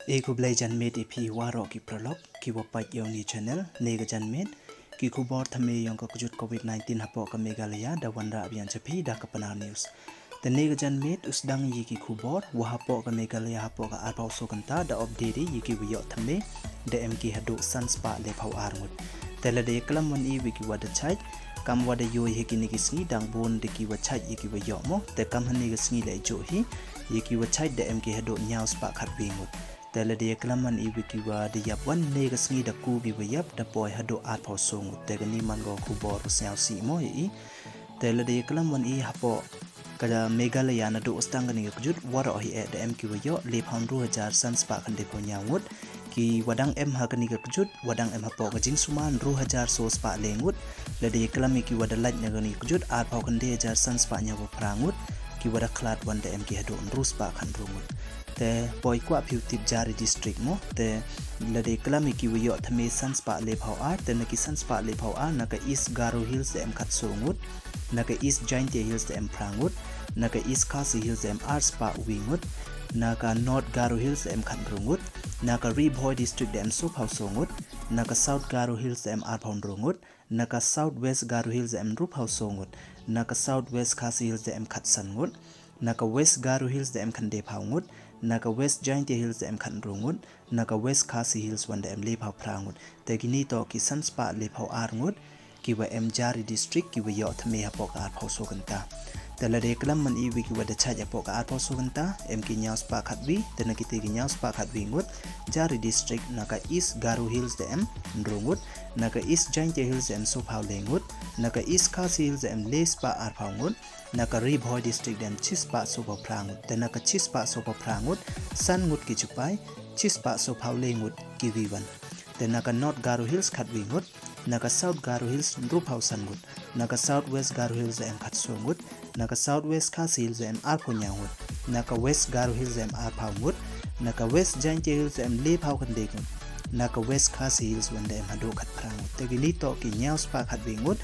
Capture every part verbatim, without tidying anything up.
E khublei janmiet i phi waroh ki paralok ki wa peit ya u ni channel. Ne ka janmiet ki khubor thymme yong ka kjut covid nineteen hapoh ka Meghalaya da wanrah biang cha phi da ka Pnar News. Te ne ka janmiet u sdang ya ki khubor wa hapoh ka Meghalaya hapoh ka arphaw soo kynta da update ya ki wa yoh thymme da em ki haduh san spah lephaw ar ngut. Te lada ya klam wan i wa ki wa da chait, kam wa da yoh ya ki ni ki sngi dang bun da ki wa chait ya ki wa yoh mo, te kam ha ni ka sngi la i juh hi, ya ki wa chait da em ki haduh ñiaw spah khatwi ngut. Te lada ya klam wan i wa ki wa da yap wan ne ka sngi da ku ki wa yap da poi haduh arphaw soo ngut. Te ka ni man ko khubor u sniaw sih mo ya i. Te lada ya klam wan i hapoh ka Meghalaya naduh u sdang ka ni ka kjut waroh hi e da em ki wa yoh lephaw ynru hajar san spah khyndephaw ñiaw ngut. Ki wa dang em ha ka ni ka kjut wa dang em hapoh ka jingsuma ynru hajar soo spah le ngut. Lada ya klam ya ki wa da lait na ka ni ka kjut arphaw khynde hajar san spah ñiaw wa phra ngut. Ki wa da khlad wan da em ki haduh ynru spah khatynru ngut. Te poi kwah phi u tip jari district mo. Te lada ya klam ya ki wa yoh thymme san spah lephaw ar, te na ki san spah lephaw ar na ka East Garo Hills da em khatsoo ngut. Na ka East Jaintia Hills da em phra ngut. Na ka East Khasi Hills da em ar spah wi ngut. Na ka North Garo Hills da em khatynru ngut. Na ka Ri Bhoi District da em soophaw soo ngut. Na ka South Garo Hills da em arphaw ynru ngut. Na ka South West Garo Hills da em ynruphaw soo ngut. Na ka South West Khasi Hills da em khatsan ngut. Na ka West Garo Hills da em khyndephaw ngut. Na ka West Jaintia Hills da em khatynru ngut. Na ka West Khasi Hills wan da em lephaw phra ngut. Te ki ni toh ki san spah lephaw ar ngut ki wa em jari district ki wa yoh thymme hapoh ka arphaw soo kynta. Te lada ya klam wan i wa ki wa da chait hapoh ka arphaw soo kynta, em ki ñiaw spah khatwi. Te na ki te ki ñiaw spah khatwi ngut jari district na ka East Garo Hills da em ynru ngut. Na ka East Jaintia Hills da em soophaw le ngut. Na ka East Khasi Hills da em le spah arphaw ngut. Na ka Ri Bhoi District da em chi spah soophaw phra ngut. Te na ka chi spah soophaw phra ngut, san ngut ki chipai, chi spah soophaw le ngut ki wi wan. Te na ka North Garo Hills khatwi ngut. Na ka South Garo Hills ynruphaw san ngut. Na ka South West Garo Hills da em khatsoo ngut. Na ka South West Khasi Hills da em arphaw ñiaw ngut. Na ka West Garo Hills da em arphaw ngut. Na ka West Jaintia Hills da em lephaw khynde ngut. Na ka West Khasi Hills wan da em haduh khatphra ngut. Te ki ni toh ki ñiaw spah khatwi ngut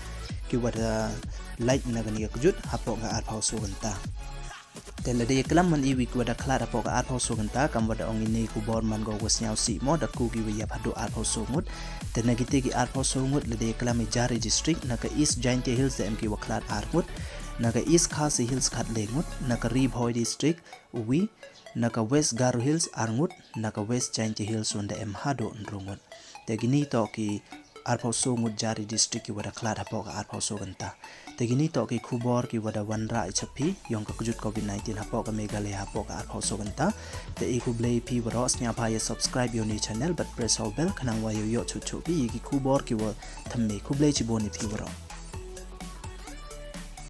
ki wa da lait na ka ni ka kjut hapoh ka arphaw soo kynta. Te lada ya klam wan i wa ki wa da khlad hapoh ka arphaw soo kynta, kam wa da ong i ni khubor man ko wa sniaw sih mo, da ku ki wa yap haduh arphaw soo ngut. Te na ki te ki arphaw soo ngut lada ya klam i jari district, na ka East Jaintia Hills da em ki wa khlad ar ngut. Na ka East Khasi Hills khatle ngut. Na ka Ri Bhoi District u wi. Na ka West Garo Hills ar ngut. Na ka West Jaintia Hills wan da em haduh ynru ngut. Te ki ni toh ki arphaw soo ngut jari district ki wa da khlad hapoh ka arphaw soo kynta. Te ki ni toh ki khubor ki wa da wanrah i cha phi yong ka kjut covid nineteen hapoh ka Meghalaya hapoh ka arphaw soo kynta. Te i khublei phi waroh, sniawbha ya subscribe ya u ni channel bad press u bell khnang wa yoh yoh chuh chuh phi ya ki khubor ki wa thymme. Khublei chibun i phi waroh.